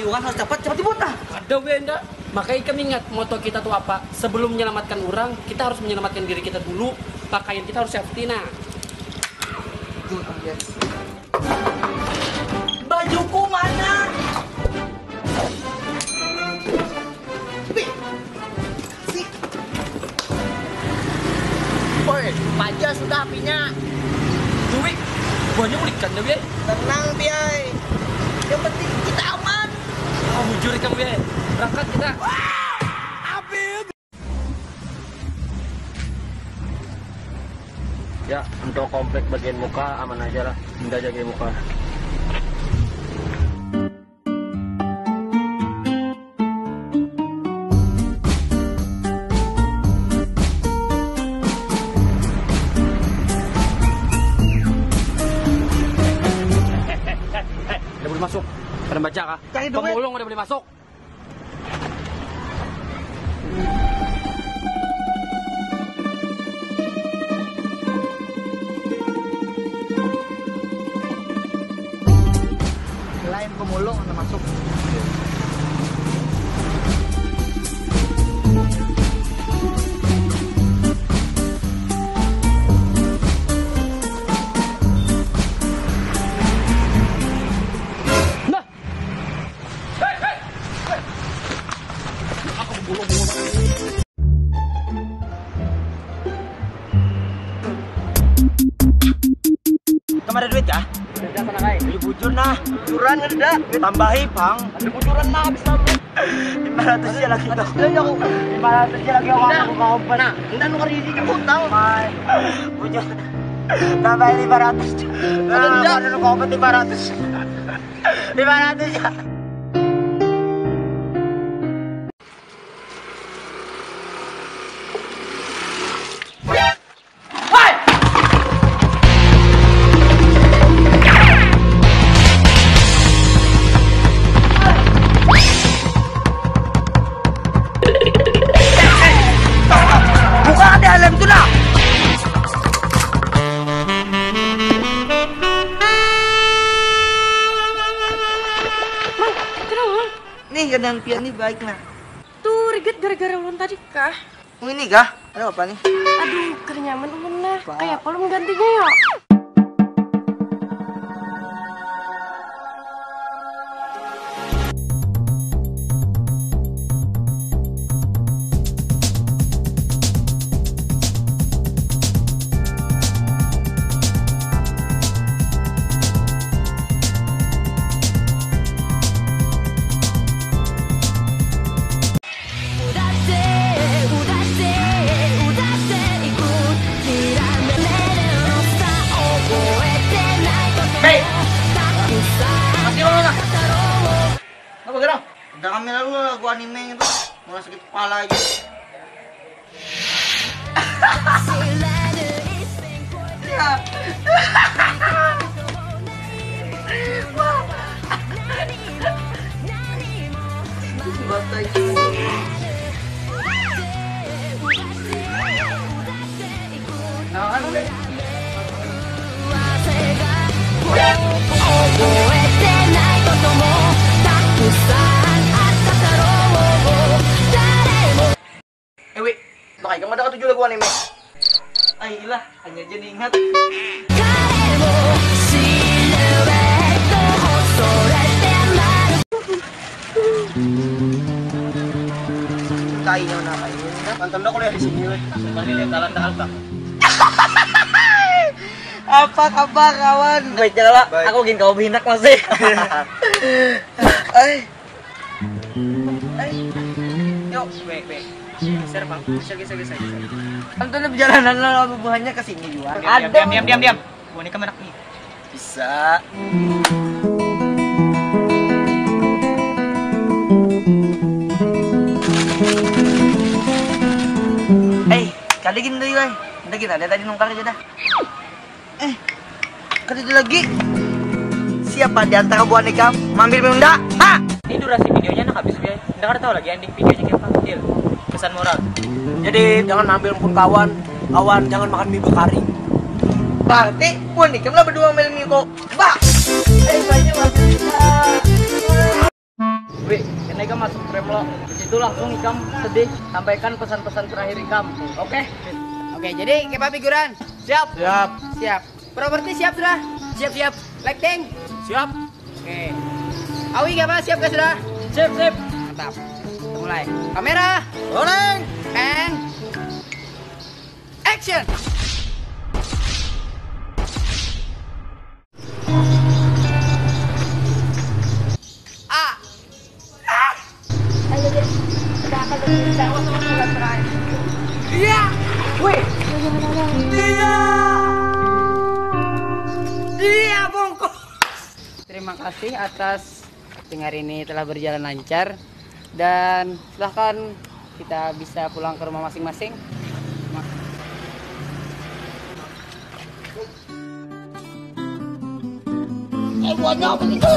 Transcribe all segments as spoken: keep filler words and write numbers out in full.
menyelamatkan orang harus cepat, cepat dibuat lah. Ada wenda. Makanya ikam ingat moto kita tuh apa? Sebelum menyelamatkan orang, kita harus menyelamatkan diri kita dulu. Pakaian kita harus safety nah. Bajuku mana? Pi, si. Oi, paja sudah apinya. Duit, buahnya ulikan dah, Biai. Tenang, Biai. Yang penting kita aman. Oh, bujur ikam, Biai. Berangkat kita. Ya, untuk komplek bagian muka aman aja lah. Minta jaga muka. Udah boleh masuk. Pada baca kah? Cari duit. Pemulung udah boleh masuk. Lain pemulung anu masuk. Nah, Kamu ada duit kah? Ada apa nak? Beli bujur nah. Bujuran ada. Tambahi pang. Ada bujuran nah habis lama. Lima ratus ya lagi tuh. Ada aku. Lima ratus ya lagi orang aku mau. Nah, entah nukar isi ke utang. Bujur. Tambahi lima ratus. Ada. Ada nukar lima ratus. Lima ratus ya. Buka ada helm tu nah. Nih, keadaan pian nih baik nah. Tuh, rigat gara-gara ulun tadi kah? Ini kah? Ada apa nih? Aduh, kada nyaman ulun nah. Apa? Kayak apa ulun gantinya ya? Hei! Masih ulun lah. Apa gerang? Udah kami lalu lagu anime itu. Mulai sakit kepala aja. Eh, Wi, pakai kamu ada katuju lagu anime? Ai lah, hanya aja diingat. Kainnya mana kainnya? Nonton dong kuliah di sini, weh. Bang, ini talan talan, Bang. Apa kabar, kawan? Baik, ya, lah. Baik. Aku gin kau binak masih. Ai. Ai. Yuk, weh, weh. Geser, Bang. Geser, geser, geser, geser. Kan tuh perjalanan lo bubuhannya ke sini juga. Diam, diam, diam, diam, diam, diam. Boneka merah nih. Bisa. Eh, kada gin tuh, Yoy. Kada gin, ada tadi nungkar aja dah. Eh. Kada ada lagi. Siapa di antara buhan ikam mambil minum dah? Ha? Ini durasi videonya nak habis, Bray. Nda kada tahu lagi ending videonya kayak apa. Deal. Pesan moral. Jadi, jangan ambil pun kawan. Kawan, jangan makan mie bekaring. Berarti buhan ikam lah berdua ambil mie kok. Bah. Eh, banyak waktu kita. Wih, kena ikam masuk frame lo. Di situ langsung ikam sedih, sampaikan pesan-pesan terakhir ikam. Oke? Oke, jadi kayak apa figuran? Siap. Siap. Siap. Properti siap sudah? Siap, siap. Lighting? Siap. Oke. Awi kayak apa? Siap kah sudah? Sip, sip. Mantap. Kita mulai. Kamera. Rolling. And action. A. Ayo, Dek. Kita akan berbicara sama bulan terakhir. Iya. Wih. Iya. Iya, bungkus. Terima kasih atas syuting hari ini telah berjalan lancar dan silahkan kita bisa pulang ke rumah masing-masing. Eh, buatnya apa gitu?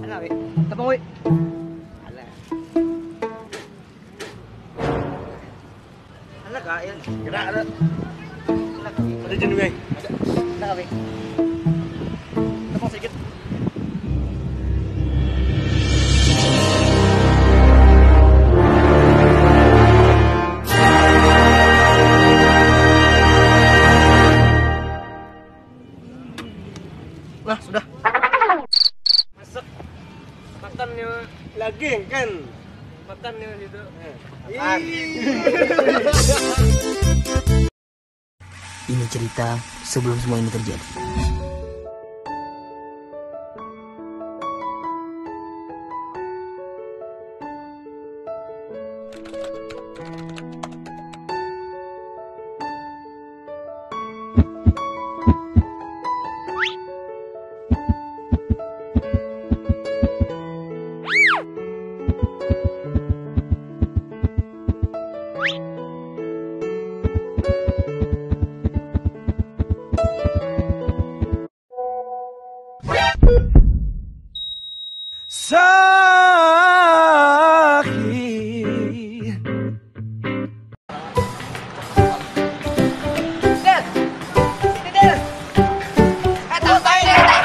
Alah, weh. Tepung, weh. Alah. Alah, Kak, ya. Kena, ada. Alah, Kak. Ada jenuh, weh. Ada. Alah, Kak, weh. Tepung sedikit. Nah, sudah. Masak. Makan ya. Lagi kan. Makan ya situ. Makan. Ini cerita sebelum semua ini terjadi. Sakit. Del! Sini, Del! Eh, tahu, tahu, Del, tahu.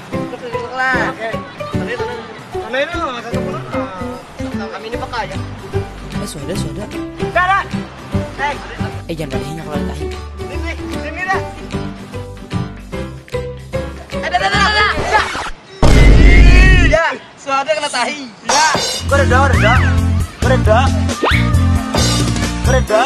Terus duduk lah. Oke. Tadi, tadi. Mana ini, Mas? Satu puluh. Kami ini pakai aja. Eh, sudah, sudah. Sudah, sudah. Eh, eh, jangan pada hinyak kalau tahi. Sini, sini dah. Eh, dah, dah, dah, dah, dah. Ya, suara kena tahi. Ya. Kau reda, reda. Kau reda. Kau reda.